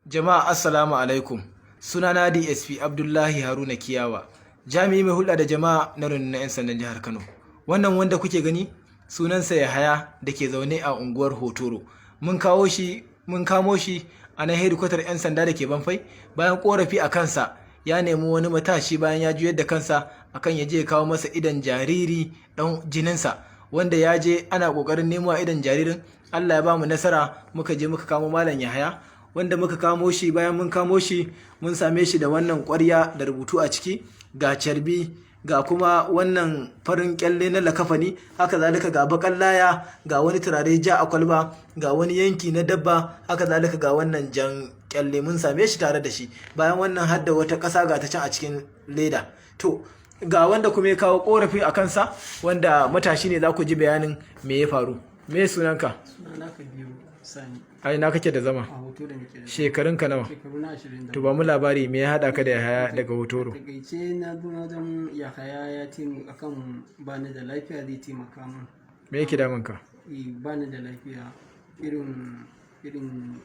Jama'a, assalamu alaikum. Sunana DSP Abdullahi Haruna Kiyawa, jami'i mai hulɗa da jama'a na rundunar 'yan sandan jihar Kano. Wannan wanda kuke gani sunansa Yahaya da ke zaune a unguwar Hotoro. Mun kawo shi, mun kamo shi a nan hedikwatar 'yan sanda da ke Banfai bayan korafi a kansa ya nemi wani matashi bayan ya juyar da kansa akan ya je ya kawo masa idon jariri dan jininsa, wanda ya je ana kokarin nemo a idon jaririn. Allah ya ba mu nasara, muka je muka kamo Malam Yahaya, wanda muka kamo shi. Bayan mun kamo shi, mun same shi da wannan ƙwarya da rubutu a ciki, ga carbi, ga kuma wannan farin kyalle na lakafani, haka zalika ga bakan laya, ga wani turare ja a kwalba, ga wani yanki na dabba, haka zalika ga wannan jan kyalle mun same shi tare da shi. Bayan wannan hadda wata ƙasa ga ta can a cikin leda. To, ga wanda kuma ya kawo korafi a kansa, wanda matashi ne, za ku ji bayanin me ya faru. Me sunanka? Sunana Kabiru Sani. A ina kake da zama? A Hotoro nake da. Shekarunka nawa? Shekaru na 20. To, ba mu labari, me ya haɗa ka da Yahaya daga Hotoro? Takaice, na zo wajen Yahaya ya taimaka akan bani da lafiya, zai taimaka min. Me yake damunka? Eh, bani da lafiya irin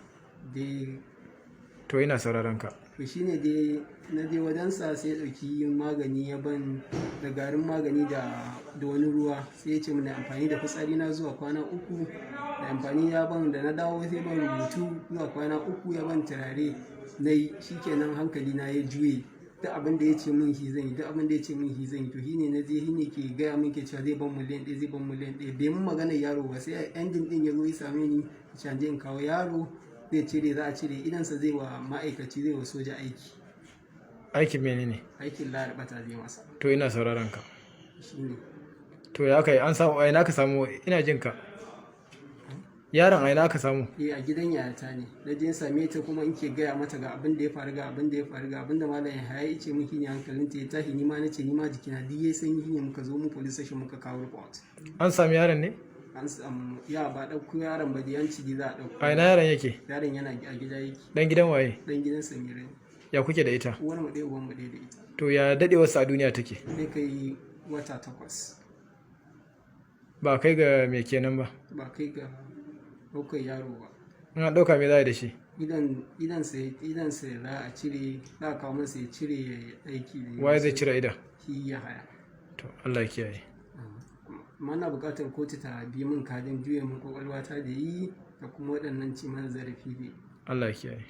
dai. To, ina sauraron ka. To, shine dai na je wajensa, sai ya ɗauki magani ya ban da garin magani da wani ruwa, sai ya ce mana amfani da fitsari na zuwa kwana 3 da amfani ya ban. Da na dawo, sai ban rubutu zuwa kwana 3, ya ban turare na yi. Shikenan, hankali na ya juye, duk abin da ya ce min shi zan yi, duk abin da ya ce min shi zan yi. To, shine na je, shine ke gaya min, ke cewa zai ban miliyan 1, zai ban miliyan 1. Bai mun magana yaro ba, sai ending din ya zo ya same ni, ya ce in kawo yaro, zai cire, za a cire idansa, zai wa ma'aikaci, zai wa soja aiki. Aikin menene? Aikin layar bata zai masa. To, ina sauraron ka. Shine. To, ya kai an samu, a ina ka samu? Ina jin ka. Yaron a ina ka samu? Eh, a gidan yayata ne na je same ta, kuma in ke gaya mata ga abin da ya faru, ga abin da ya faru, ga abin da Malam Yahaya ya ce miki ne. Hankalin ta ya tashi, ni ma na ce ni ma jikina duk yayi sanyi. Ne muka zo mu police station muka kawo report. An sami yaron ne? An samu ya ba ɗauko yaron ba, da yanci za a ɗauko. A ina yaron yake? Yaron yana a gida yake. Dan gidan waye? Dan gidan Samira ne. Ya kuke da ita? Uwar mu ɗaya, uban mu ɗaya da ita. To, ya daɗewarsa a duniya take? Zai kai wata 8. Ba kai ga me kenan ba? Ba kai ga ɗaukar yaro ba. In an ɗauka, me za a yi da shi? Idan sai za a cire, za a kawo masa ya cire ya yi aiki da Waye zai cire idan? Shi Yahaya. To, Allah ya kiyaye. Amma na buƙatar kotu ta bi min kadin juya min kwakwalwa ta da yi da kuma waɗannan ci mana zarafi ne. Allah ya kiyaye.